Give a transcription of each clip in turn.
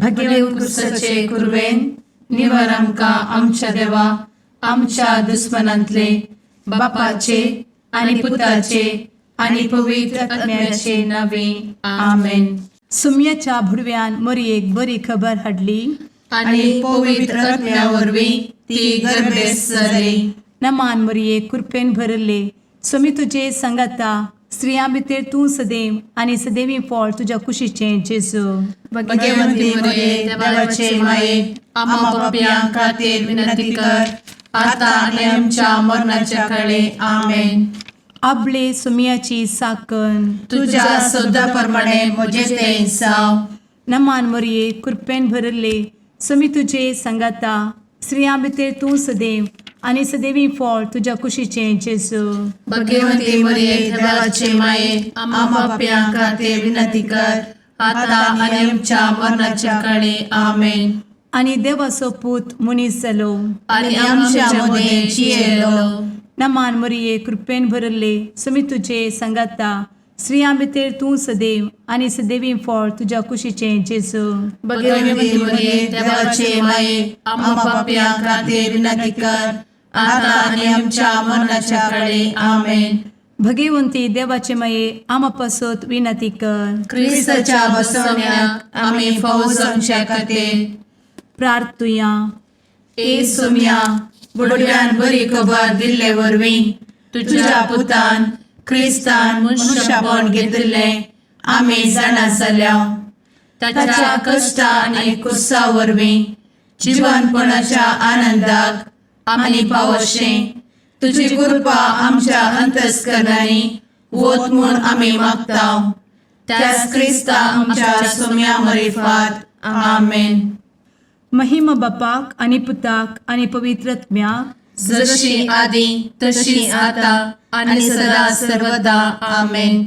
भगेवन कुर्साचे कुरवेन निवर आमकां आमच्या देवा आमच्या दुस्मनांतले बापाचे आनी पुताचे आनी पवित्र आत्म्याचे नावे. आमेन. सुम्याच्या भुडव्यान मोरयेक बरी खबर हाडली. आनी पवित्र आत्म्या वरवीं ती गर्भेस्त जाली. नमान मोरये, कृपेन भरले, स्वामी तुजे संगाता, स्त्रियां भितर तूं सदैव आनी सदैवी फळ तुज्या कुशीचें जेजू. भगवंती मरिये, देवाचे माये, आम्हा पापयां खातीर विनंती कर, आता आनी आमच्या मरणाच्या काळे. आमेन. आबले सुम्याची साकन. तुझ्या शब्दा प्रमाणे म्हजें तें जावं. नमान मोरये, कृपेन भरले, स्वामी तुजे संगाता, स्त्रियां भितर तूं सदैव आनी सदैवी फळ तुज्या कुशीचें जेजू. भगवंती मरिये, देवाचे माये, आम्हा पापयां खातीर विनंती कर, आता आनी आमच्या मरणाच्या काळे. आमेन. आनी देवाचो पूत मनीस जालो आनी आमच्या मदें जियेलो. नमान मोरये, कृपेन भरले, स्वामी तुजे संगाता, स्त्रियां भितर तूं सदैव आनी सदैवी फळ तुज्या कुशीचें जेजू. भगवंती मरिये, देवाचे माये, आम्हा पापयां खातीर विनंती कर, आता आनी आमच्या मरणाच्या काळे. आमेन. भगवंती देवाचे माये, आमा पासत विनंती कर. क्रिस्ताच्या बसवण्याक आमी फावो जावच्या खातीर. प्रार्थुया. ए सोम्या, बुडव्यान बरी खबर दिल्ले वरवीं तुझ्या पुतान क्रिस्तान मनुष्यपण घेतिल्लें आमी जाणा जाल्या. ताच्या कश्टा आनी कुर्सा वरवीं जिवनपणाच्या आनंदाक आमी पावशें तुजी कृपा आमच्या अंतस्करणांनी वत म्हूण आमी मागता, त्याच क्रिस्ता आमच्या सोम्या मरिफात. आमेन. महिमा बापाक आनी पुताक आनी पवित्र आत्म्याक. जशी आदी तशी आता आणि सदा सर्वदा. आमेन.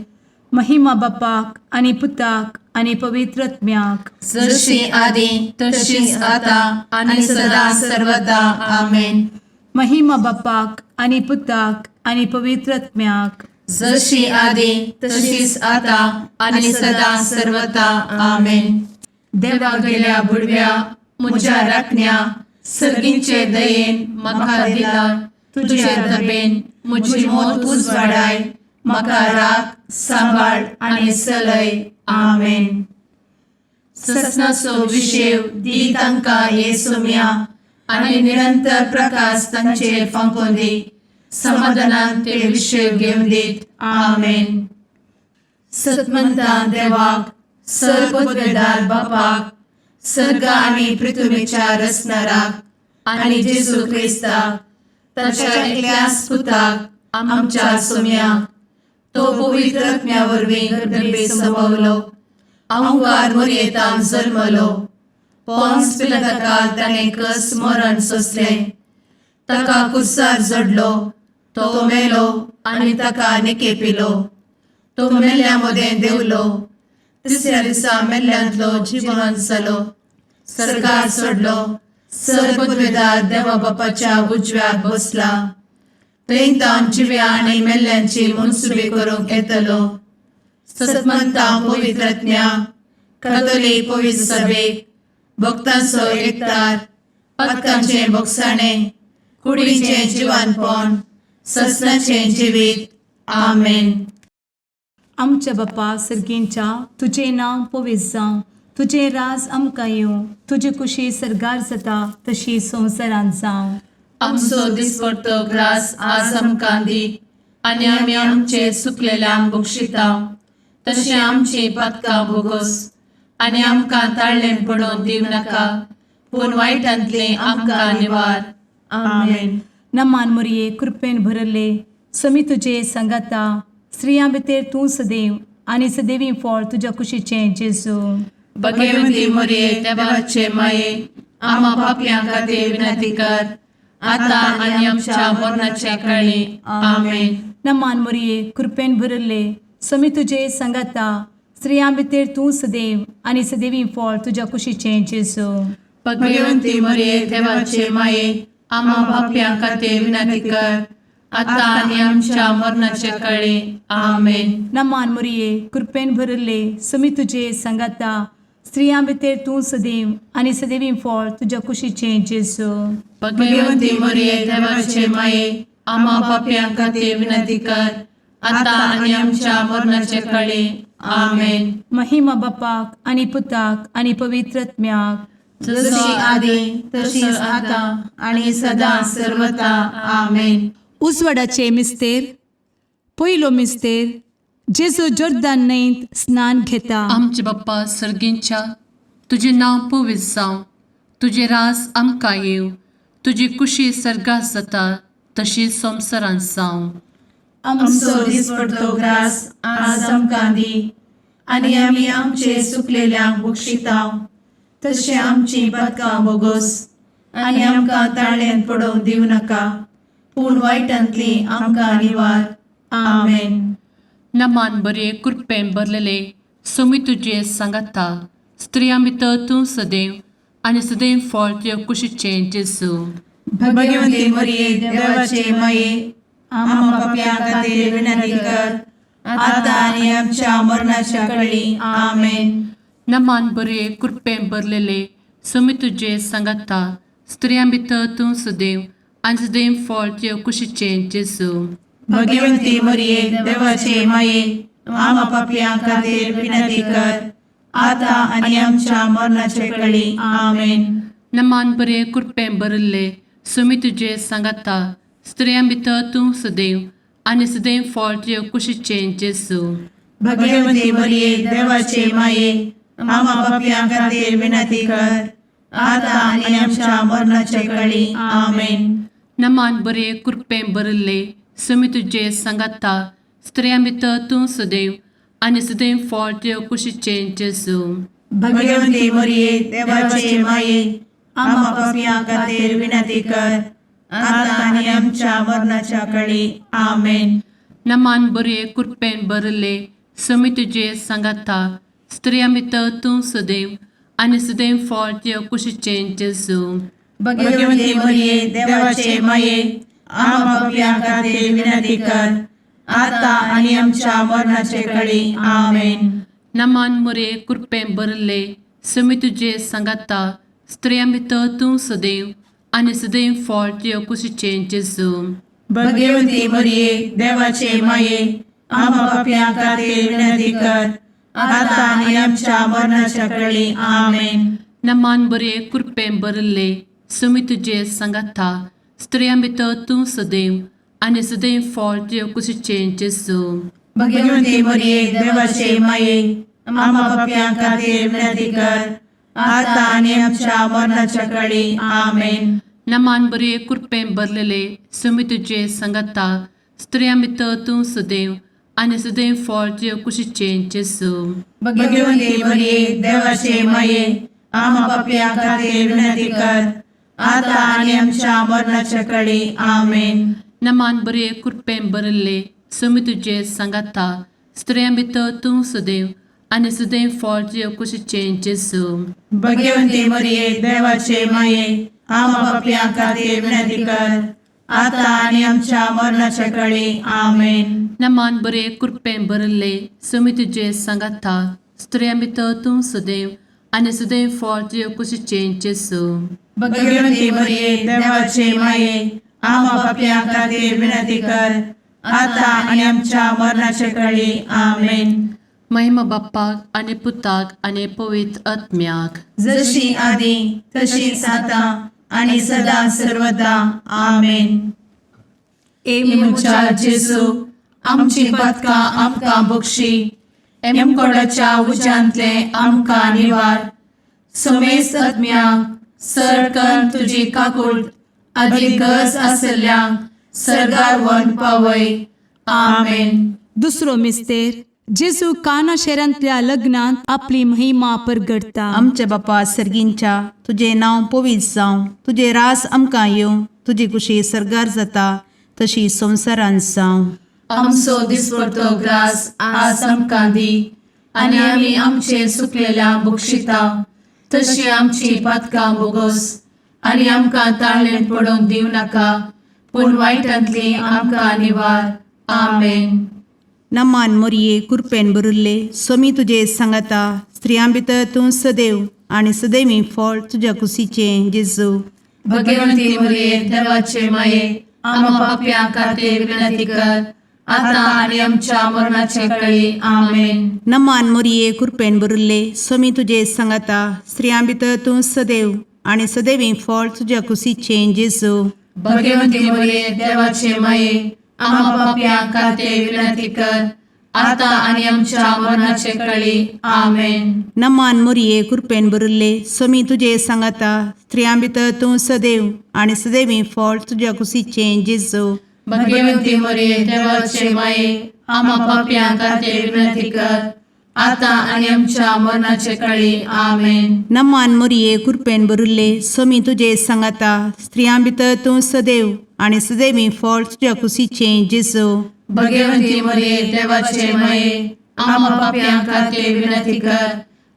महिमा बापाक आनी पुताक आनी पवित्र आत्म्याक. जशी आदी तशीच आता आणि सदा सर्वदा. आमेन. महिमा बापाक आनी पुताक आनी पवित्र आत्म्याक. जशी आदी तशीच आता आणि सदा सर्वदा. आमेन. देवा गेल्या बुडव्या म्हज्या राखण्या, सर्गींचे दयेन म्हाका दिला तुझे दबेन म्हजी मोत उजवाडाय, म्हाका राख, सांबाळ आनी चलय. आमेन. ससनाचो विशेव दी तांकां हे सोम्या आनी निरंतर प्रकाश तांचेर फांकोवन दी, समाधानान ते विशेव घेवन दीत. आमेन. सतमंता देवाक, सर्वपदवेदार बापाक, सर्ग आनी पृथ्वीच्या रचणाराक आनी जेजू क्रिस्ताक ताच्या एकल्याच पुताक आमच्या सोम्याक, तो पवित्र आत्म्या वरवीं गर्भे संभवलो, अहंकार मोरयेतान जल्मलो, पोन्स पिलाताकाल ताणें कस मरण सोंसलें, ताका कुर्सार जडलो, तो मेलो आनी ताका निकेपिलो, तो मेल्ल्या मदें देंवलो, तिसऱ्या दिसा मेल्ल्यांतलो जिवन जालो, सर्गार सोडलो, सर्वपदवेदार देवा बापाच्या उजव्याक बसला, थंय तावन जिव्या आनी मेल्ल्यांची मनसुबी करूंक येतलो. सतमंता पवित्रज्ञा कातोलीक पवित्र सभेक, भक्तांचो एकतार, पातकांचें भोगसाणें, कुडीचें जिवानपण, ससनाचें जिवीत. आमेन. आमच्या बापा सर्गींच्या, तुजें नांव पवित्र जावं, तुजें राज आमकां येवं, तुजी कुशी सर्गार जाता तशी संवसारांत जावं. आमचो दिसपडतो ग्रास आज आमकां दी आनी आमी आमचे सुकलेल्यांक बक्षिता तशें आमची पातकां भोगोस आनी आमकां ताळ्ळें पडोवन दिवं नाका, पूण वायटांतलें आमकां निवार. आमेन. नमान मोरये, कृपेन भरले, समी तुजे संगाता, स्त्रियां भितर तूं सदैव आनी सदैवी फळ तुज्या कुशीचें जेजू. भगवंती मोरये, देवाचे माये, आम्हा पापयां खातीर विनंती कर, आता आनी आमच्या मरणाच्या काळी. आमेन. नमान मोरये, कृपेन भरले, समी तुजे संगाता, स्त्रियां भितर तूं सदैव आनी सदैवी फळ तुज्या कुशीचें जेजू. भगवंती मोरये, देवाचे माये, आम्हा पापयां खातीर विनंती कर, आता आनी आमच्या मरणाच्या काळी. आमेन. नमान मोरये, कृपेन भरले, समी तुजे संगाता, स्त्रियां भितर तूं सदैव आनी सदैवी फळ तुज्या कुशीचें जेजू. भगवंती मरिये, देवाचे माये, आम्हा पापयां खातीर विनंती कर, आतां आनी आमच्या मरणाचे काळी. आमेन. महिमा बापाक आनी पुताक आनी पवित्र आत्म्याक, जशी आदी तशीच आतां आनी सदां सर्वता. आमेन. उजवाडाचे मिस्तेर. पयलो मिस्तेर, जेजू जोर्दान न्हंयत स्नान घेता. आमचे बाप्पा सर्गींच्या, तुजें नांव पवित्र जावं, तुजें राज आमकां येवं, तुजी कुशी सर्गात जाता तशी संवसारांत जावं. आमचो दिसपडतो ग्रास आज आमकां दी आनी आमी आमचे सुकलेल्यांक बक्षिता तशें आमची पातकां बोगोस आनी आमकां ताळ्यान पडोवंक दिवं नाका, पूण वायटांतली आमकां निवार. आमेन. नमान बरे, कृपेन भरलेले, सोमी तुजे सांगाता, स्त्रियां भितर तूं सदैव आनी सदैव फळ तुज्या कुशीचें जेजू. भगवंती मरिये, देवाचे माये, आम्हा पापयां खातीर विनंती कर, आता आनी आमच्या मरणाच्या कळी. आमेन. नमान बरे, कृपेन भरलेले, सोमी तुजे सांगाता, स्त्रियां भितर तूं सदैव आनी सदैव फळ तुज्या कुशीचें जेजू. भगवंती मरिये, देवाचे माये, आम्हा पापयां खातीर विनंती कर, आता आनी आमच्या मरणाच्या कळी. आमेन. नमान बरे, कृपेन भरिल्ले, सोमी तुजे सांगाता, स्त्रियां भितर तूं सदैव आनी सदैव फळ तुज्या कुशीचें जेजू. भगवंती मरिये, देवाचे माये, आम्हा पापयां खातीर विनंती कर, आता आनी आमच्या मरणाच्या कळी. आमेन. नमान बरे, कृपेन भरिल्ले, सोमी तुजे सांगाता, स्त्रियां भितर तूं सदैव आनी सदैव फळ तुज्या कुशीचें जेजू. भगवंती मरिये, देवाचे माये, आम्हा पापयां खातीर विनंती कर, आता आनी आमच्या मरणाच्या कळी. आमेन. नमान बरे, कृपेन भरिल्ले, सोमी तुजे सांगाता, स्त्रियां भितर तूं सदैव आनी सदैव फळ तुज्या कुशीचें जेजू. भगवंती मरिये, देवाचे माये, आम्हा पापयां खातीर विनंती कर, आता आनी आमच्या मरणाचे कळी. आमेन. नमान मुरे, कृपेन भरिल्ले, सोमी तुजे सांगाता, स्त्रियां भितर तूं सदैव आनी सदैव फळ तुज्या कुशीचें जेजू. भगवंती मरिये, देवाचे माये, आम्हा पापयां खातीर विनंती कर, आता आनी आमच्या मरणाच्या कळी. आमेन. नमान बरे, कृपेन भरिल्ले, सोमी तुजे सांगाता, स्त्रियां भितर तूं सदैव आनी सदैव फळ तुज्या कुशीचें जेजू. भगवंती मरिये, देवाचे माये, आम्हा पापयां खातीर विनंती कर, आता आनी आमच्या मरणाच्या कळी. आमेन. नमान बरे, कृपेन भरलेले, सोमी तुजे सांगाता, स्त्रियां भितर तूं सदैव आनी सदैव फळ तुज्या कुशीचें जेजू. भगवंती मरिये, देवाचे माये, आम्हा पापयां खातीर विनंती कर, आता आनी आमच्या मरणाच्या कळी. आमेन. नमान बरे, कृपेन भरिल्ले, सोमी तुजे सांगाता, स्त्रियां भितर तूं सदैव आनी सदैव फळ तुज्या कुशीचें जेजू. भगवंती मरिये, देवाचे माये, आम्हा पापयां खातीर विनंती कर, आता आनी आमच्या मरणाच्या कळी. आमेन. नमान बरे, कृपेन भरिल्ले, सोमी तुजे सांगाता, स्त्रियां भितर तूं सदैव आनी सदैव फळ तुज्या कुशीचें जेजू. भगवंती मरिये, देवाचे माये, आम्हा पापयां खातीर विनंती कर, आता आनी आमच्या मरणाच्या कळी. आमेन. महिमा बाप्पाक आनी पुताक आनी पवित्र आत्म्याक, जशी आदी तशीच आता आणि सदा सर्वदा. आमेन. ए म्हज्या जेजू, आमची पातकां आमकां बक्षी, एमकोडाच्या उज्यांतले आमकां निवार, समेस्त आत्म्यांक सरकन तुजी काकूट आदी गरज आसल्ल्यांक सर्गार व्हरून पावय. आमेन. दुसरो मिस्तेर, जेजू काना शहरांतल्या लग्नांत आपली महिमा परगटता. आमच्या बापा सर्गींच्या, तुजें नांव पवित्र जावं, तुजें रास आमकां येवं, तुजी कुशी सर्गार जाता तशी संवसारांत जावं. आमचो दिसपडतो ग्रास आज आमकां दी आनी आमी आमचे सुकलेल्या बक्षिता तशी आमची पातकां बोगोस आनी आमकां ताळ्ळेन पडोवंक दिवं नाका, पूण वायटांतली आमकां निवार. आमेन. नमान मोरये कुरपेन बरुल्ले सोमी तुजे सांगाता स्त्रियां भितर तूं सदैव आनी सदैवी फळ तुज्या कुशीचें जेजू. भगवंती मरिये देवाचे माये आम्हा पाप्यां खातीर विनंती कर आता आणि आमच्या मरणाच्या वेळी. आमेन. नमान मोरये कुरपेन बरुल्ले सोमी तुजे सांगाता स्त्रियां भितर तूं सदैव आनी सदैवी फळ तुज्या कुशीचें जेजू. भगवंती मरिये देवाचे माये आम्हा पाप्यां खातीर विनंती कर आता आणि आमच्या मरणाच्या वेळी. आमेन. नमान मोरये कुरपेन बरुल्ले सोमी तुजे सांगाता स्त्रियां भितर तूं सदैव आनी सदैवी फळ तुज्या कुशीचें जेजू. भगवंती मरिये देवाचे माये आम्हा पाप्यां खातीर विनंती कर आता आणि आमच्या मरणाच्या वेळी. आमेन. नमान मोरये कुरपेन बरुल्ले सोमी तुजे सांगाता स्त्रियां भितर तूं सदैव आनी सदैवी फळ तुज्या कुशीचें जेजू. भगवंती मरिये देवाचे माये आम्हा पाप्यां खातीर विनंती कर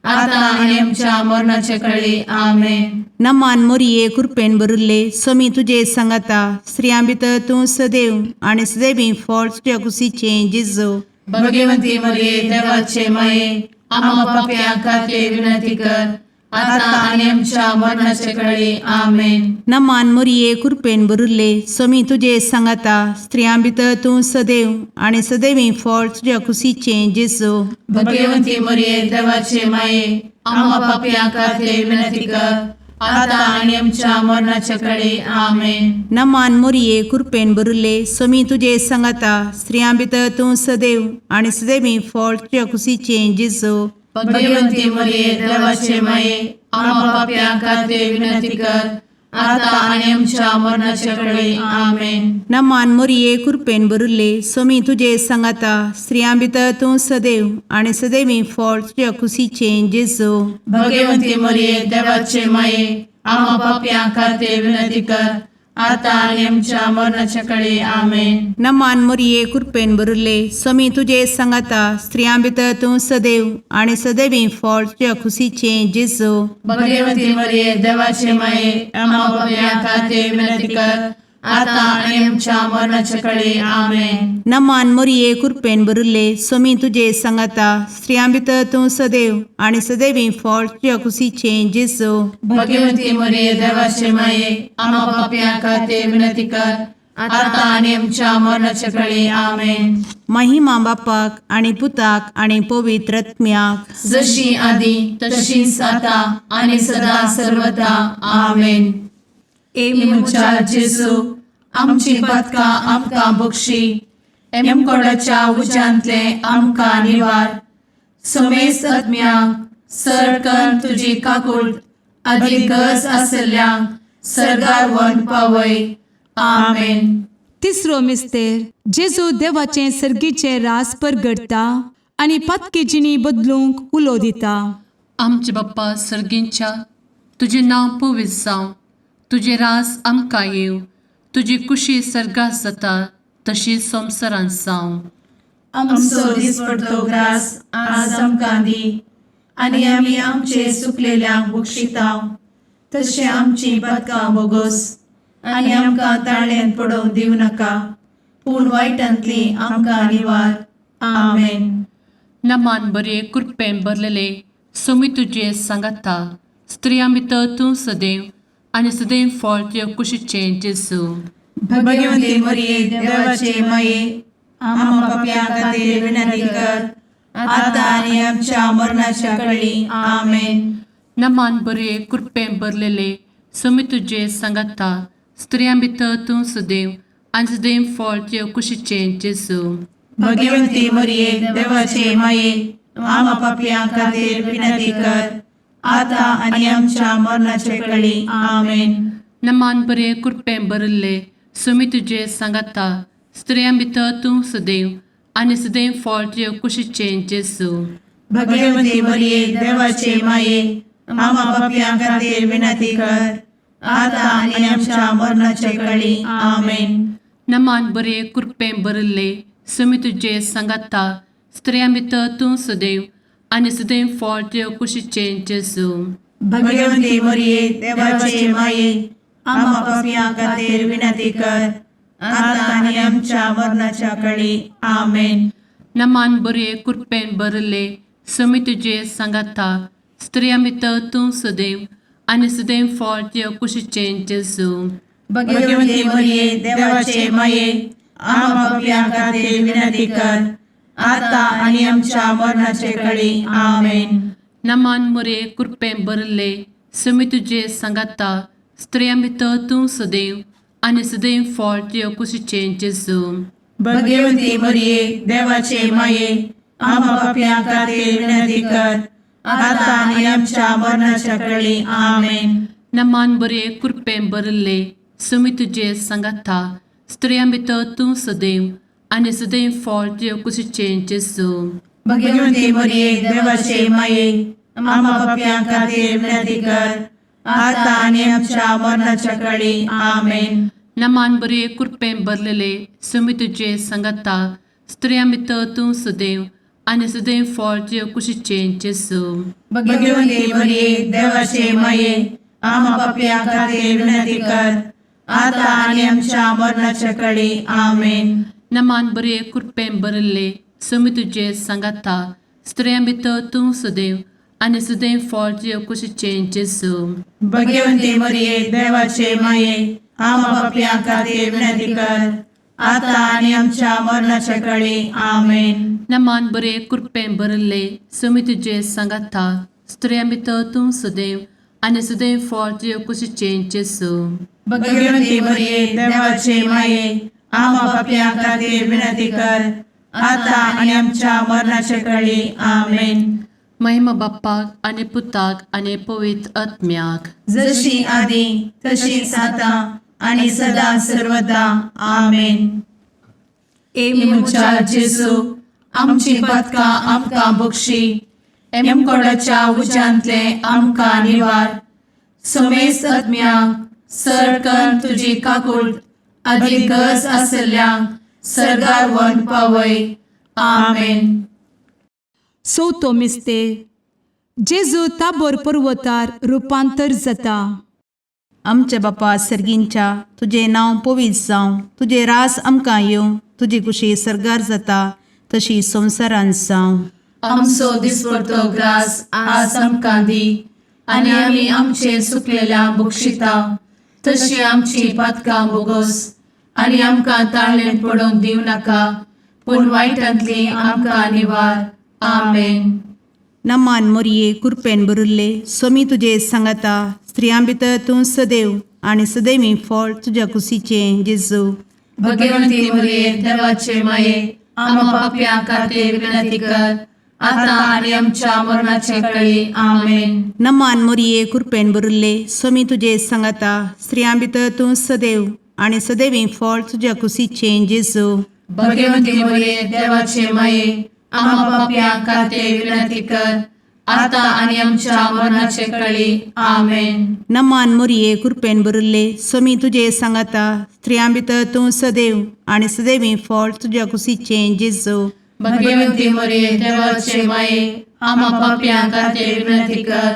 आता आणि आमच्या मरणाच्या वेळी. आमेन. नमान मोरये कुरपेन बरुल्ले सोमी तुजे सांगाता स्त्रियां भितर तूं सदैव आनी सदैवी फळ तुज्या कुशीचें जेजू. भगवंती मरिये देवाचे माये आम्हा पाप्यां खातीर विनंती कर आता आणि आमच्या मरणाच्या वेळी. आमेन. नमान मोरये कुरपेन बरुल्ले सोमी तुजे सांगाता स्त्रियां भितर तूं सदैव आनी सदैवी फळ तुज्या कुशीचें जेजू. भगवंती मरिये देवाचे माये आम्हा पाप्यां खातीर विनंती कर आता आणि आमच्या मरणाच्या वेळी. आमेन. नमान मोरये कुरपेन बरुल्ले सोमी तुजे सांगाता स्त्रियां भितर तूं सदैव आनी सदैवी फळ तुज्या कुशीचें जेजू. भगवंती मरिये देवाचे माये आम्हा पाप्यां खातीर विनंती कर आता आणि आमच्या मरणाच्या वेळी. आमेन. नमान मोरये कुरपेन बरुल्ले सोमी तुजे सांगाता स्त्रियां भितर तूं सदैव आनी सदैवी फळ तुज्या कुशीचें जेजू. भगवंती मरिये देवाचे माये आम्हा पाप्यां खातीर विनंती कर आता आणि आमच्या मरणाच्या वेळी. आमेन. नमान मोरये कुरपेन बरुल्ले सोमी तुजे सांगाता स्त्रियां भितर तूं सदैव आनी सदैवी फळ तुज्या कुशीचें जेजू. भगवंती मरिये देवाचे माये आम्हा पाप्यां खातीर विनंती कर आता आणि आमच्या मरणाच्या वेळी. आमेन. नमान मोरये कुरपेन बरुल्ले सोमी तुजे सांगाता स्त्रियां भितर तूं सदैव आनी सदैवी फळ तुज्या कुशीचें जेजू. भगवंती मरिये देवाचे माये आम्हा पाप्यां खातीर विनंती कर आता आणि आमच्या मरणाच्या वेळी. आमेन. महिमा बापाक आनी पुताक आनी पवित्र आत्म्याक. जशी आधी तशीच आता आणि सदा सर्वदा. आमेन. ए म्हज्या जेजू आमची पातकां आमकां बक्षी एमकोडाच्या उज्यांतले आमकां निवार समेस्त आत्म्यांक सरकन तुजी काकूट आदी गरज आसल्ल्यांक सर्गार व्हरून पावय. आमेन. तिसरो मिस्तेर जेजू देवाचें सर्गीचें रास परगटता आनी पातकी जिणी बदलूंक उलो दिता. आमचे बाप्पा सर्गींच्या तुजें नांव पवित्र जावं तुजें रास आमकां येवं तुजी कुशी सर्गात जाता तशी संवसारांत जावं. आमचो दिसपडतो ग्रास आज आमकां दी आनी आमी आमचे सुकलेल्यांक बक्षितांव तशें आमची पातकां बोगोस आनी आमकां ताळ्यान पडोवंक दिवं नाका पूण वायटांतली आमकां निवार. आमेन. नमान बरे कृपेन भरलेले सोमी तुजे सांगाता स्त्रियां भितर तूं सदैव आनी सदैव फळ तुज्या कुशीचें जेजू. भगवंती मरिये देवाचे माये आम्हा पापयां खातीर विनंती कर आता आनी आमच्या मरणाच्या वेळी. आमेन. नमान बरे कृपेन भरलेले सोमी तुजे सांगाता स्त्रियां भितर तूं सदैव आनी सदैव फळ तुज्या कुशीचें जेजू. भगवंती मरिये देवाचे माये आम्हा पापयां खातीर विनंती कर आता आनी आमच्या मरणाच्या वेळी. आमेन. नमान बरे कृपेन भरिल्ले सोमी तुजे सांगाता स्त्रियां भितर तूं सदैव आनी सदैव फळ तुज्या कुशीचें जेजू. भगवंती मरिये देवाचे माये आम्हा पापयां खातीर विनंती कर आता आनी आमच्या मरणाच्या वेळी. आमेन. नमान बरे कृपेन भरिल्ले सोमी तुजे सांगाता स्त्रियां भितर तूं सदैव आनी सदैव फळ तुज्या कुशीचें जेजू. भगवंती मरिये देवाचे माये आम्हा पापयां खातीर विनंती कर आता आनी आमच्या मरणाच्या वेळी. आमेन. नमान बरे कृपेन भरले समी तुजे सांगाता स्त्रिया भितर तूं सदैव आनी सदैव फळ तुज्या कुशीचें जेजू. भगवती मरिये, देवाचे माये, आम्हा पापयां खातीर विनंती कर, आता आनी आमच्या मरणाचे कळी. आमेन. नमान मुरे कृपेन भरले समी तुजे सांगाता स्त्रिया भितर तूं सदैव आनी सदैव फळ तुज्या कुशीचें जेजू. भगवती मरिये, देवाचे माये, आम्हा पापयां खातीर विनंती कर, आता आनी आमच्या मरणाच्या कळी. आमेन. नमान बरे कृपेन भरले समी तुजे सांगाता स्त्रिया भितर तूं सदैव आनी सदैव फळ तुज्या कुशीचें जेजू. भगवती मरिये, देवाचे माये, आम्हा पापयां खातीर विनंती कर, आता आनी आमच्या मरणाच्या कळी. आमेन. नमान बरे कृपेन भरलेले समी तुजे सांगाता स्त्रिया भितर तूं सदैव आनी सदैव फळ तुज्या कुशीचें जेजू. भगवती मरिये, देवाचे माये, आम्हा पापयां खातीर विनंती कर, आता आनी आमच्या मरणाच्या कळी. आमेन. नमान बरे कृपेन भरले समी तुजे सांगाता स्त्रिया भितर तूं सदैव आनी सदैव फळ तुज्या कुशीचें जेजू. भगवती मरिये, देवाचे माये, आम्हा पापयां खातीर विनंती कर, आता आनी आमच्या मरणाच्या कळी. आमेन. नमान बरे कृपेन भरले समी तुजे सांगाता स्त्रिया भितर तूं सदैव आनी सदैव फळ तुज्या कुशीचें जेजू. भगवती मरिये, देवाचे माये, आम्हा पापयां खातीर विनंती कर, आता आनी आमच्या मरणाच्या कळी. आमेन. महिमा बाप्पाक आनी पुताक आनी पवित्र आत्म्याक. जशी आदी तशीच आता आणि सदा सर्वदा. आमेन. ए म्हज्या जेजू, आमची पातकां आमकां बक्षी, एमकोडाच्या उज्यांतले आमकां निवार, समेस्त आत्म्यांक सरकन तुजी काकूळ आदी गरज आसल्ल्यांक सर्गार व्हरून पावय. आमेन. चवथो मिस्तेर. जेजू ताबोर पर्वतार रुपांतर जाता. आमच्या बापा सर्गींच्या, तुजें नांव पवित्र जावं, तुजें रास आमकां येवं, तुजी कुशी सर्गार जाता तशी संवसारांत जावं. आमचो दिसपडतो ग्रास आज आमकां दी आनी आमी आमचे सुकलेल्या बक्षिता तशी आमची पातकां बोगोस आनी आमकां ताळेन पडोवंक दिवं नाका, पूण वायटांतली आमकां निवार. आमेन. नमान मोरये, कुरपेन भरिल्ले, सोमी तुजे सांगाता, स्त्रियां भितर तूं सदैव आनी सदैवी फळ तुज्या कुशीचें जेजू. भगवंती मरिये, देवाचे माये, आम्हा पापयां खातीर विनंती कर, आता आनी आमच्या मरणाचे कळी. आमेन. नमान मोरये, कुरपेन भरिल्ले, सोमी तुजे सांगाता, स्त्रियां भितर तूं सदैव आनी सदैवी फळ तुज्या कुशीचें जेजू. भगवंती मरिये, देवाचे माये, आम्हा पापयां खातीर विनंती कर, आता आनी आमच्या मरणाचे कळी. आमेन. नमान मोरये, कुरपेन भरिल्ले, सोमी तुजे सांगाता, स्त्रियां भितर तूं सदैव आनी सदैवी फळ तुज्या कुशीचें जेजू. भगवंती मरिये, देवाचे माये, आम्हा पापयां खातीर विनंती कर,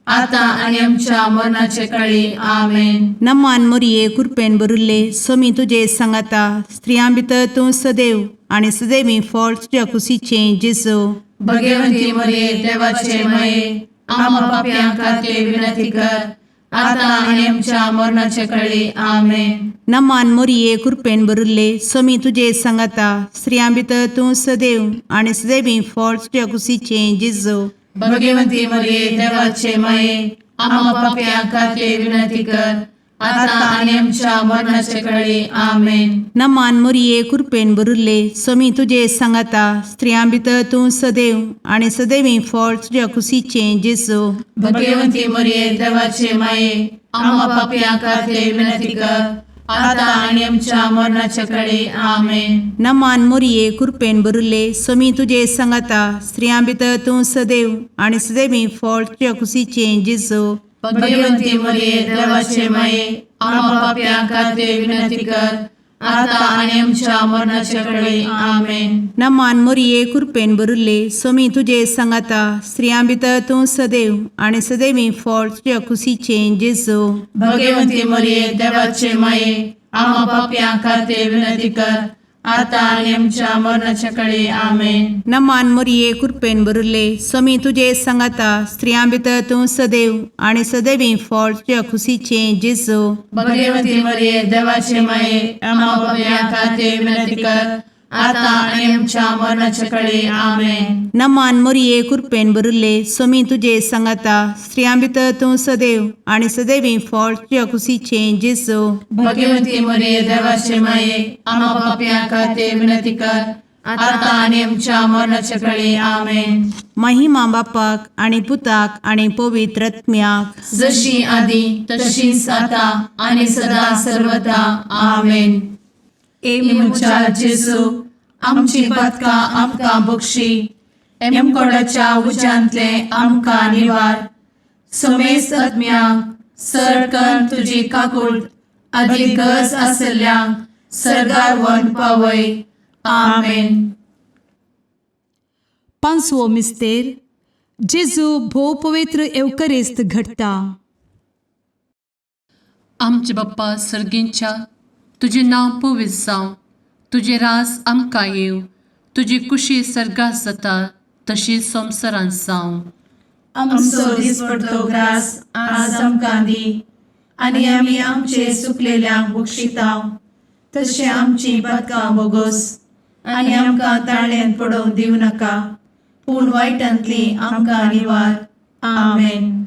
आता आनी आमच्या मरणाचे कळी. आमेन. नमान मोरये, कुरपेन भरिल्ले, सोमी तुजे सांगाता, स्त्रियां भितर तूं सदैव आनी सदैवी फळ तुज्या कुशीचें जेजू. भगवंती मरिये, देवाचे माये, आम्हा पापयां खातीर विनंती कर, आता आनी आमच्या मरणाचे कळी. आमेन. नमान मोरये, कुरपेन भरिल्ले, सोमी तुजे सांगाता, स्त्रियां भितर तूं सदैव आनी सदैवी फळ तुज्या कुशीचें जेजू. भगवंती मरिये, देवाचे माये, आम्हा पापयां खातीर विनंती कर, आता आनी आमच्या मरणाचे कळी. आमेन. नमान मोरये, कुरपेन भरिल्ले, सोमी तुजे सांगाता, स्त्रियां भितर तूं सदैव आनी सदैवी फळ तुज्या कुशीचें जेजू. भगवंती मरिये, देवाचे माये, आम्हा पापयां खातीर विनंती कर, आता आनी आमच्या मरणाचे कळी. आमेन. नमान मोरये, कुरपेन भरिल्ले, सोमी तुजे सांगाता, स्त्रियां भितर तूं सदैव आनी सदैवी फळ तुज्या कुशीचें जेजू. भगवंती मरिये, देवाचे माये, आम्हा पापयां खातीर विनंती कर, आता आनी आमच्या मरणाचे कळी. आमेन. नमान मोरये, कुरपेन भरिल्ले, सोमी तुजे सांगाता, स्त्रियां भितर तूं सदैव आनी सदैवी फळ तुज्या कुशीचें जेजू. भगवंती मरिये, देवाचे माये, आम्हा पापयां खातीर विनंती कर, आतां आनी आमच्या मरणाच्या कळे. आमेन. नमान मोरये, कृपेन भरिल्ले, स्वामी तुजे सांगाता. स्त्रियां भितर तूं सदैव आनी सदैवी फळ तुज्या खुशीचें जेजू. भगवती मरिये, देवाचे माये, आम्हा पापयां खातीर विनंती कर, आतां आनी आमच्या मरणाच्या कळे. आमेन. नमान मोरये, कृपेन भरिल्ले, स्वामी तुजे सांगाता. स्त्रियां भितर तूं सदैव आनी सदैवी फळ तुज्या खुशीचें जेजू. भगवती मरिये, देवाचे माये, आम्हा पापयां खातीर विनंती कर, आतां आनी आमच्या मरणाच्या कळे. आमेन. महिमा बापाक आनी पुताक आनी पवित्र आत्म्याक. जशी आदी तशीच आता आणि सदा सर्वदा. आमेन. ए म्हज्या जेजू, आमची पातकां आमकां बक्षी, एमकोडाच्या उज्यांतले आमकां निवार, समेस्त आत्म्यांक सरकन तुजी काकूट आदी गरज आसल्ल्यांक सर्गार व्हरून पावय. आमेन. पांचवो मिस्तेर, जेजू भोव पवित्र येवकरेस्त घडटा. आमचे बाप्पा सर्गींच्या, तुजें नांव पवित्र जावं, तुजें रास आमकां येवं, तुजी कुशी सर्गात जाता तशी संवसारांत जावं. आमचो दिसपडतो ग्रास आज आमकां दी, आनी आमी आमचे सुकलेल्यांक बक्षितांव, तशें आमची पातकां बोगोस, आनी आमकां ताळ्यान पडोवंक दिवं नाका, पूण वायटांतली आमकां निवार. आमेन.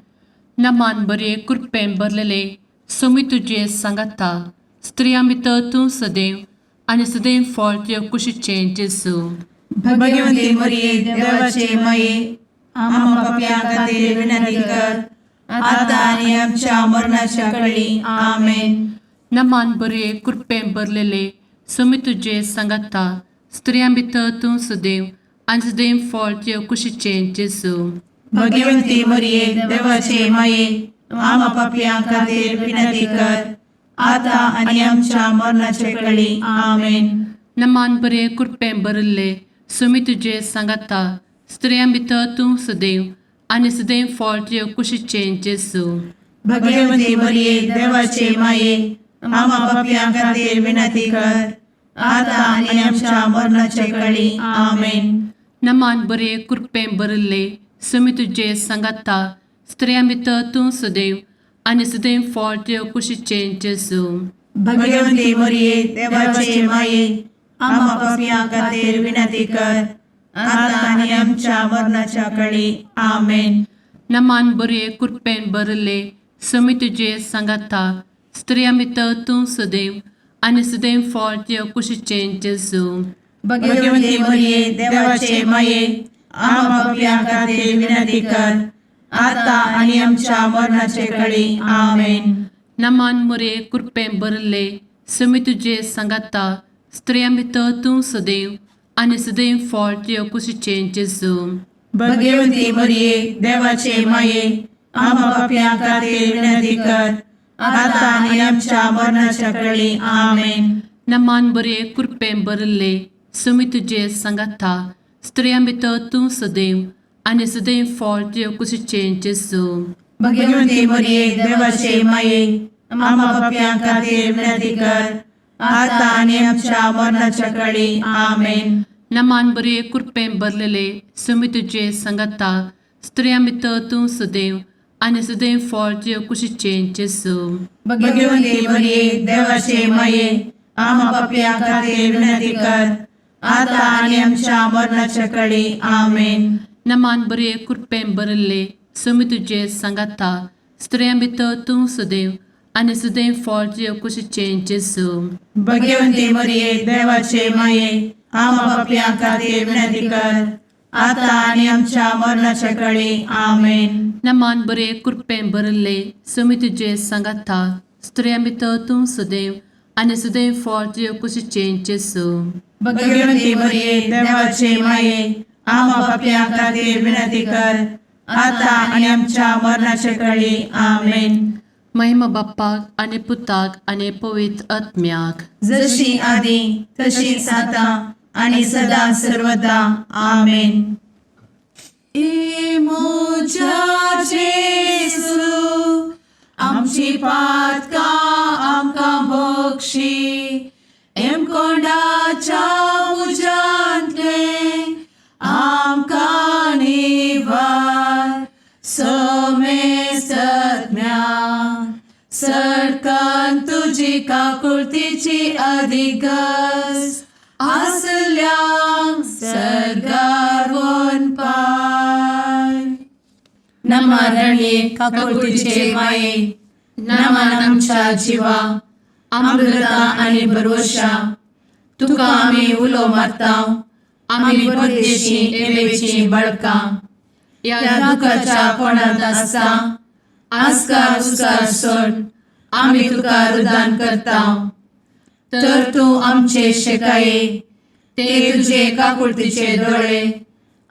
नमान बरे, कृपेन भरलेले, सोमी तुजे सांगाता. स्त्रियां भितर तूं सदैव आनी सदैव फळ तुज्या कुशीचें जेजू. भगवती मरिये, देवाचे माये, आम्हा पापयां खातीर विनंती कर, आतां आनी आमच्या मरणाच्या कळी. आमेन. नमान बरे, कृपेन भरलेले, सोमी तुजे सांगाता. स्त्रियां भितर तूं सदैव आनी सदैव फळ तुज्या कुशीचें जेजू. भगवती मरिये, देवाचे माये, आम्हा पापयां खातीर विनंती कर, आतां आनी आमच्या मरणाच्या कळी. आमेन. नमान बरे, कृपेन भरिल्ले, सुमी तुजे सांगाता. स्त्रियां भितर तूं सदैव आनी सदैव फळ तुज्या कुशीचें जेजू. भगवती मरिये, देवाचे माये, आम्हा पापयां खातीर विनंती कर, आतां आनी आमच्या मरणाच्या कळी. आमेन. नमान बरे, कृपेन भरिल्ले, सुमी तुजे सांगाता. स्त्रियां भितर तूं सदैव आनी सदैव फळ तुज्या कुशीचें जेजू. भगवती मरिये, देवाचे माये, आम्हा पापयां खातीर विनंती कर, आतां आनी आमच्या मरणाच्या कळी. आमेन. नमान बरे, कृपेन भरिल्ले, सुमी तुजे सांगाता. स्त्रियां भितर तूं सदैव आनी सदैव फळ तुज्या कुशीचें जेजू. भगवती मरिये, देवाचे माये, आम्हा पापयां खातीर विनंती कर, आतां आनी आमच्या मरणाचे कळी. आमेन. नमान मुरे, कृपेन भरिल्ले, सुमी तुजे सांगाता. स्त्रियां भितर तूं सदैव आनी सदैव फळ तुज्या कुशीचें जेजू. भगवती मरिये, देवाचे माये, आम्हा पापयां खातीर विनंती कर, आतां आनी आमच्या मरणाच्या कळी. आमेन. नमान बरे, कृपेन भरिल्ले, सुमी तुजे सांगाता. स्त्रियां भितर तूं सदैव आनी सदैव फळ तुज्या कुशीचें जेजू. भगवती मरिये, देवाचे माये, आम्हा पापयां खातीर विनंती कर, आतां आनी आमच्या मरणाच्या कळी. आमेन. नमान बरे, कृपेन भरलेले, सुमी तुजे सांगाता. स्त्रियां भितर तूं सदैव आनी सदैव फळ तुज्या कुशीचें जेजू. भगवती मरिये, देवाचे माये, आम्हा पापयां खातीर विनंती कर, आतां आनी आमच्या मरणाच्या कळी. आमेन. नमान बरे, कृपेन भरिल्ले, सुमी तुजे सांगाता. स्त्रियां भितर तूं सदैव आनी सदैव फळ तुज्या कुशीचें जेजू. भगवती मरिये, देवाचे माये, आम्हा पापयां खातीर विनंती कर, आतां आनी आमच्या मरणाच्या कळी. आमेन. नमान बरे, कृपेन भरिल्ले, सुमी तुजे सांगाता. स्त्रियां भितर तूं सदैव आनी सदैव फळ तुज्या कुशीचें जेजू. भगवती मरिये, देवाचे माये, आम्हा पापयां खातीर विनंती कर, आतां आनी आमच्या मरणाच्या कळी. आमेन. महिमा बाप्पाक आनी पुताक आनी पवित्र आत्म्याक. जशी आदी तशीच आतां आणि सदा सर्वदा. आमेन. ए म्हज्या जेजू, आमची पातकां आमकां बक्षी, एमकोंडाच्या तुजी काकुळतीची अधिगस आसल्यांक सर्गार पाय. नमा रणये काकुळतीचे माये, नमन आमच्या जिवा, अमृता आनी भरवशा. तुका आमी उलो मारता, आमी परदेशी एवेची बळकां ह्या दुखाच्या कोणांत आसता आस्कार उस्कार सोड आमी तुका रुदान करता. तर तूं आमचे शेकाये ते तुजे काकुळतीचे दोळे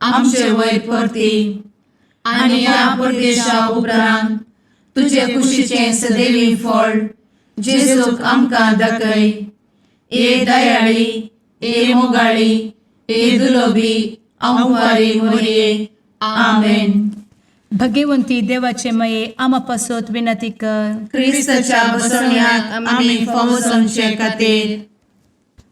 आमचे वयर परती आनी ह्या परदेशा उपरांत तुजे कुशीचें सदैवी फळ जेजूक आमकां दाखय. ए दयाळी, ए मोगाळी, ए दुलोबी अंवारी मोरये. आमेन. भगवंती देवाचे मये, आमा पासत विनंती कर. क्रिस्ताच्या बसवण्याक आमी फावो जावचे खातीर.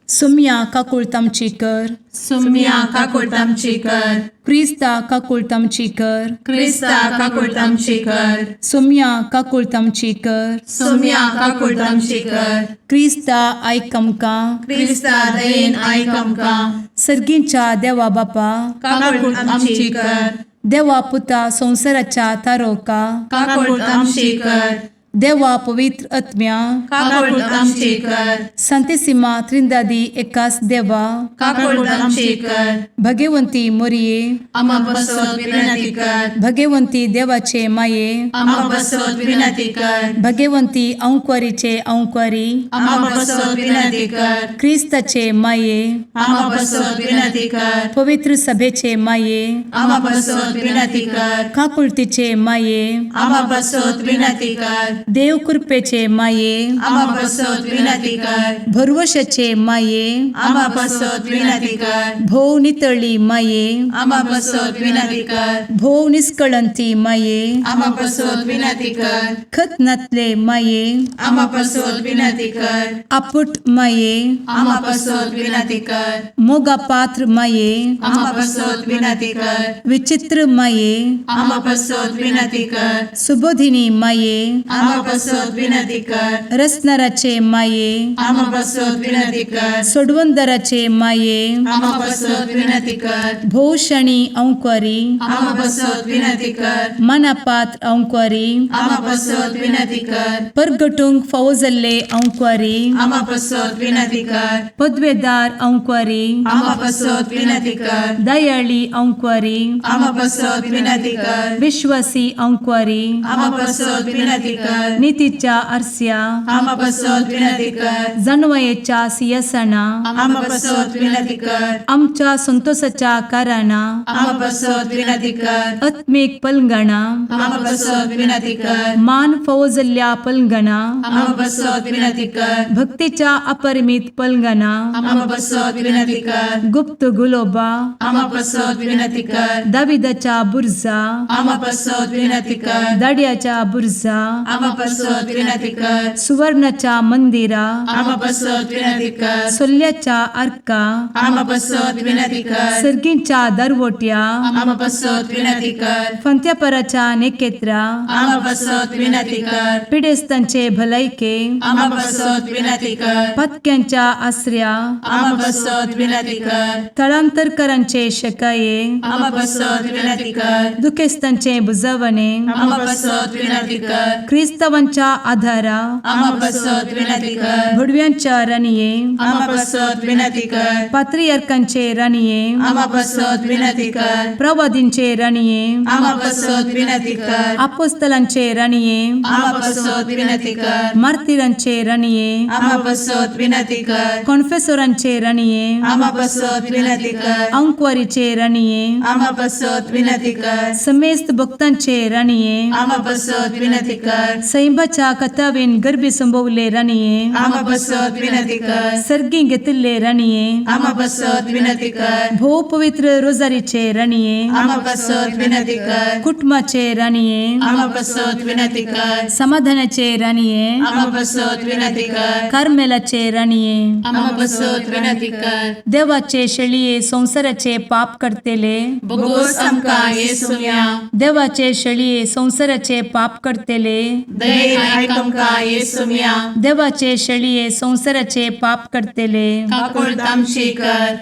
सुम्या काकुळत आमची कर. सुम्या काकुळट आमची कर. क्रिस्ता काकुळत आमची कर. क्रिस्ता काकुळट आमची कर. सुम्या काकुळत आमची कर. सुम्या काकुळट आमची कर. क्रिस्ता आयक आमकां. क्रिस्ता दयेन आयक आमकां. सर्गींच्या देवा बापा, काकुळट आमची कर. देवा पुता संवसाराच्या तारोका, काकुळट आमची कर. देवा पवित्र आत्म्या, काकुळट आमची कर. संतेसिमा त्रिंदादी एकास देवा, काकुळट आमची कर. भगवंती मोरये, आमा बसत विनंती कर. भगवंती देवाचे माये, आमा बसत विनंती कर. भगवंती अंक्वारीचे अंक्वारी, आमा बसत विनंती कर. क्रिस्ताचे माये, आमा बसत विनंती कर. पवित्र सभेचे माये, आमा बसत विनंती कर. काकुळतीचे माये, आमा बसत विनंती कर. देव कृपेचे माये, आमा बसत विनंती कर. भरवशाचे माये, आमा बसत विनंती कर. भोव नितळी माये, आमा बसत विनंती कर. भोव निष्कळंती माये, आमा बसत विनंती कर. खत नातले माये, आमा बसत विनंती कर. आपुट माये, आमा बसत विनंती कर. मोगा पात्र माये, आमा बसत विनंती कर. विचित्र माये, आमा बसत विनंती कर. सुबोधिनी माये, आमा बसत विनंती कर. रसनाराचे माये, आमा बसत विनंती कर. सोडवंदराचे माये, आमा बसत विनंती कर. भोवशणी अंक्वारी, आमा बसत विनंती कर. मनापात्र अंक्वारी, आमा बसत विनंती कर. परगटूंक फावो जाल्ले अंक्वारी, आमा बसत विनंती कर. पदवेदार अंक्वारी, आमा बसत विनंती कर. दयाळी अंक्वारी, आमा बसत विनंती कर. विश्वासी अंक्वारी, आमा बसत विनंती कर. नितीच्या आरस्या, आमा बसत विनंती कर. जानवयेच्या सियासना, आमा बसत विनंती कर. आमच्या संतोषाच्या कारणा, आमा बसत विनंती कर. आत्मीक पलंगणा, आमा बसत विनंती कर. मान फावो जाल्ल्या पलंगणा, आमा बसत विनंती कर. भक्तीच्या अपरिमित पलंगणा, आमा बसत विनंती कर. गुप्त गुलोबा, आमा बसत विनंती कर. दाविदाच्या बुरजा, आमा बसत विनंती कर. दाड्याच्या बुरजा, आमा बसत विनंती कर. सुवर्णाच्या मंदिरा, आमा बसत विनंती कर. सोल्ल्याच्या आर्का, आमा बसत विनंती कर. सर्गींच्या दरवट्या, आमा बसत विनंती कर. फंत्यापराच्या नेकेत्रा, आमा बसत विनंती कर. पिडेस्तांचे भलायके, आमा बसत विनंती कर. पत्क्यांच्या आसऱ्या, आमा बसत विनंती कर. थळांतरकरांचे शकाये, आमा बसत विनंती कर. दुखेस्तांचे बुजवणे, आमा बसत विनंती कर. क्रिस्तावांच्या आधारा, आमा बसत विनंती कर. भुडव्यांच्या राणये, आमा बसत विनंती कर. पात्रियार्कांचे राणये, आमा बसत विनंती कर. प्रवादींचे राणये, आमा बसत विनंती कर. आपोस्तलांचे राणये, आमा बसत विनंती कर. मार्तिरांचे राणये, आमा बसत विनंती कर. कॉन्फेसोरांचे राणये, आमा बसत विनंती कर. अंकवारीचे राणये, आमा बसत विनंती कर. समेस्त भक्तांचे राणये, आमा बसत विनंती कर. सैंबाच्या कथावेन गर्भी संभवले राणये, आमा बसत विनंती कर. सर्गी घेतिल्ले राणये, आमा बसत विनंती कर. भोव पवित्र रोजारीचे राणये, आमा बसत विनंती कर. कुटुंबाचे राणये, आमा बसत विनंती कर. समाधानाचे राणये, आमा बसत विनंती कर. कार्मेलाचे राणये, आमा बसत विनंती कर. देवाचे शेळये संवसाराचे पाप करतेले, बोगोस आमकां येसुम्या. देवाचे शेळये संवसाराचे पाप करतेले, दयेन आयक आमकां येसुम्या. देवाचे शेळये संवसाराचे पाप करतले, काकुळट आमची कर.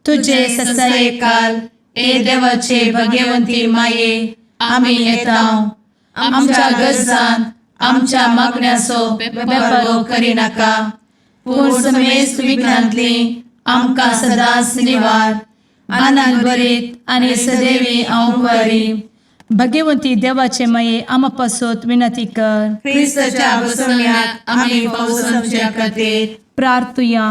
तुजे ससायेकाल ए देवाचे भगवंती माये, आमी येता. आमच्या गरजान आमच्या मागण्याचो बेपारो करिनाका, पूण समेस्त विघ्नांतली आमकां सदांच निवार. आनंद भरीत आनी सदैवी अंवकारी भगवंती देवाचे माये, आमा पासत विनंती कर. क्रिस्ताच्या बसवण्यात आमी पावसाच्या खातीर. प्रार्थुया.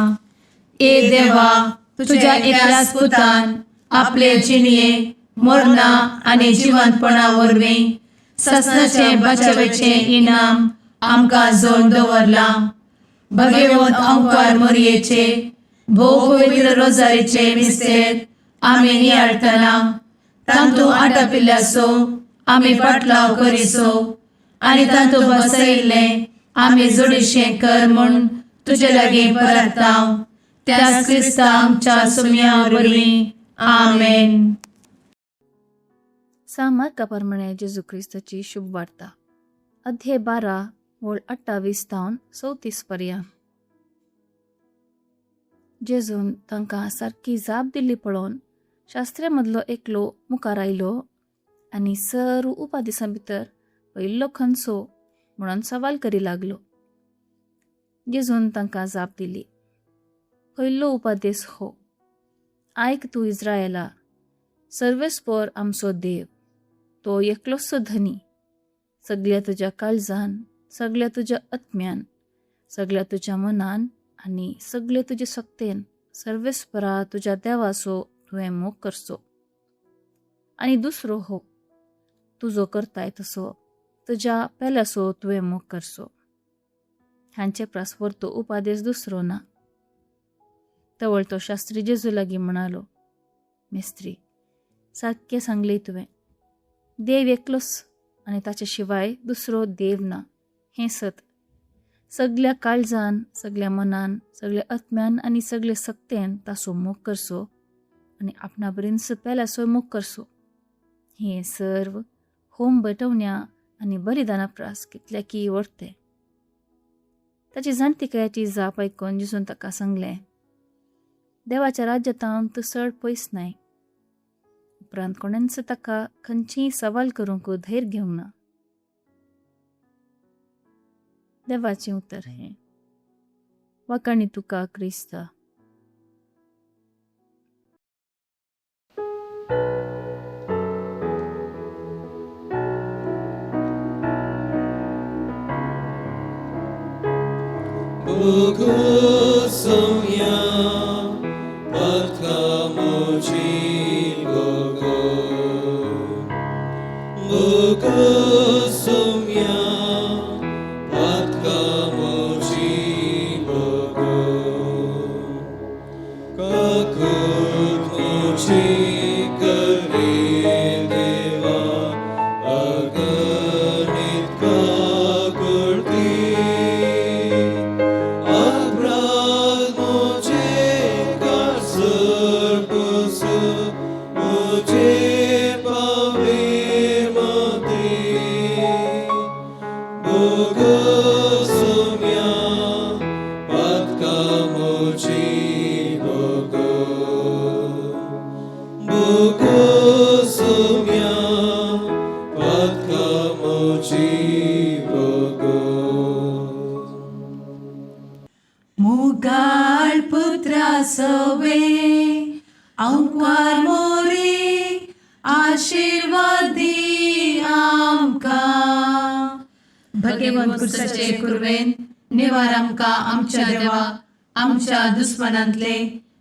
ए देवा, तुझ्या एकल्याच पुतान आपले जिणये मरणा आनी जिवंतपणा वरवीं ससनाचे बचावेचे इनाम आमकां जोड दवरलां. भगवंत अंकार मोरयेचे भोव पवित्र रोजारीचे मिस्तेर आमी नियाळटना तांतू आटापिल्ल्याचो आमी पाटलाव करिसो आनी तांतू बसयिल्लें आमी जोडीशें कर म्हूण तुजे लागीं परताव, त्याच क्रिस्ता आमच्या सुम्या वरवीं. आमेन. सा मार्का प्रमाणे जेजू क्रिस्ताची शुभ वार्ता, अध्याय 12, वळ 28 तावन 34 पर्यंत. जेजून तांकां सारकी जाप दिल्ली पळोवन शास्त्र्या मदलो एकलो मुखार आयलो आनी सर्व उपादिसां भितर पयल्लो खंयचो म्हणून सवाल करी लागलो. जेजून तांकां जाप दिली, पयलो उपादेस हो, आयक तूं इज्रायला, सर्वेस्पोर आमचो देव तो एकलोचो धनी. सगल्या तुज्या काळजान, सगल्या तुज्या आत्म्यान, सगल्या तुज्या मनान आनी सगळे तुजे शक्तेन सर्वेस्परा तुज्या देवाचो तुवें मोग करचो. आनी दुसरो हो, तुजो करताय तसो तुज्या पेल्याचो तुवें मोग करचो. हांचे प्रास व्हरतो उपादेश दुसरो ना. तवळ तो शास्त्री जेजू लागीं म्हणालो, मेस्त्री, सारकें सांगलें तुवें, देव एकलोच आनी ताचे शिवाय दुसरो देव ना, हें सत. सगल्या काळजान, सगल्या मनान, सगल्या आत्म्यान आनी सगळे सक्तेन ताचो मोग करचो आनी आपणा बरींच पेल्याचो मोग करचो. हें सर्व होम बटवण्या आनी बलिदाना प्रास कितल्या की व्हरतें. ताची जाणतिकायेची जाप आयकून जेजून ताका सांगलें, देवाच्या राज्यातावन तूं चड पयस नाय. उपरांत कोणेंच ताका खंयचीय सवाल करूंक धैर्य घेवंक ना. देवाचें उतर हें. वाखाणी तुका क्रिस्ता. Bogosomia, patkamochi bogo. Bogosomia, patkamochi bogo. Kakut mochi kare deva, aganit kakurti. Aprat moche kasar pusu, moche pavir mati. Bogosomia, patkamochi bogo. Bogosomia, patkamochi bogo. मुगाळ पुत्रा सवे अंकार मोरे, आशिर्वाद दी आमकां. भगवंत कुर्साचे कुर्वेन निवार आमकां आमच्या देवा, आमच्या दुस्मनांतले,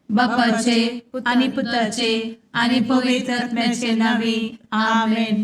बापाचे आनी पुताचे आनी पवित्र आत्म्याचे नांवी. आमेन.